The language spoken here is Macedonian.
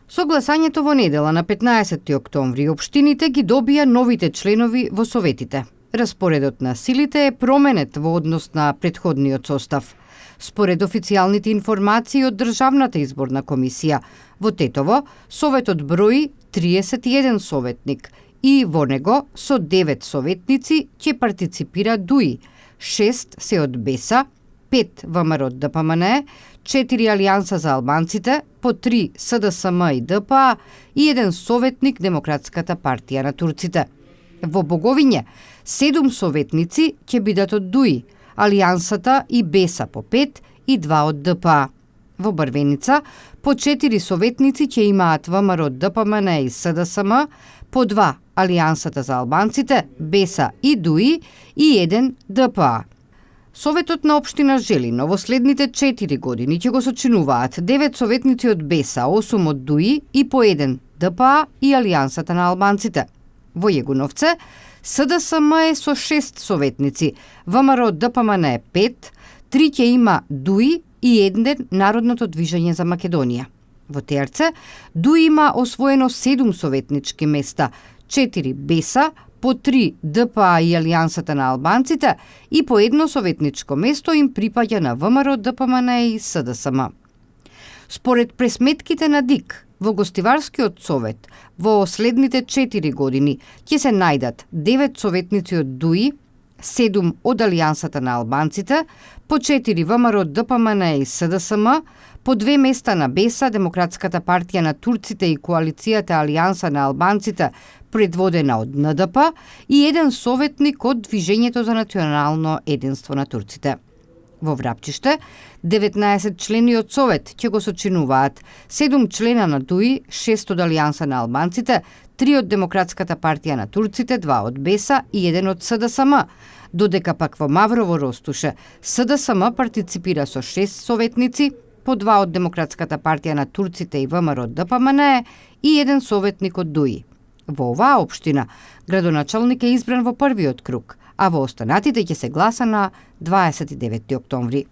Со гласањето во недела на 15 октомври, општините ги добија новите членови во советите. Распоредот на силите е променет во однос на претходниот состав. Според официјалните информации од Државната изборна комисија, во Тетово советот брои 31 советник и во него со 9 советници ќе партиципира ДУИ, 6 се од БЕСА, 5 ВМРО ДПМНЕ, 4 Алијанса за албанците, по 3 СДСМ и ДПА и 1 советник Демократската партија на турците. Во Боговиње 7 советници ќе бидат од ДУИ, Алијансата и БЕСА по 5 и 2 од ДПА. Во Брвеница по 4 советници ќе имаат ВМРО ДПМНЕ и СДСМ, по 2 Алијансата за албанците, БЕСА и ДУИ и 1 ДПА. Советот на општина Желино во следните 4 години ќе го сочинуваат 9 советници од БЕСА, 8 од ДУИ и по 1 ДПА и Алијансата на албанците. Во Јегуновце СДСМ е со 6 советници, ВМРО ДПМНЕ 5, 3 ќе има ДУИ и 1 Народното движење за Македонија. Во Теарце ДУИ има освоено 7 советнички места, 4 БЕСА, по 3 ДПА и Алијансата на албанците и по 1 советничко место им припаѓа на ВМРО ДПМНЕ и СДСМ. Според пресметките на ДИК, во Гостиварскиот совет во следните 4 години ќе се најдат 9 советници од ДУИ, 7 од Алијансата на албанците, по 4 ВМРО ДПМНЕ и СДСМ, по 2 места на БЕСА, Демократската партија на турците и коалицијата Алијанса на албанците, предводена од НДП, и 1 советник од Движењето за национално единство на турците. Во Врапчиште 19 члени од Совет ќе го сочинуваат 7 члена на ДУИ, 6 од Алијанса на албанците, 3 од Демократската партија на турците, 2 од БЕСА и 1 од СДСМ, додека пак во Маврово Ростуше СДСМ партиципира со 6 советници, по 2 од Демократската партија на турците и ВМРО ДПМНЕ и 1 советник од ДУИ. Во оваа општина градоначалник е избран во првиот круг, а во останатите ќе се гласа на 29 октомври.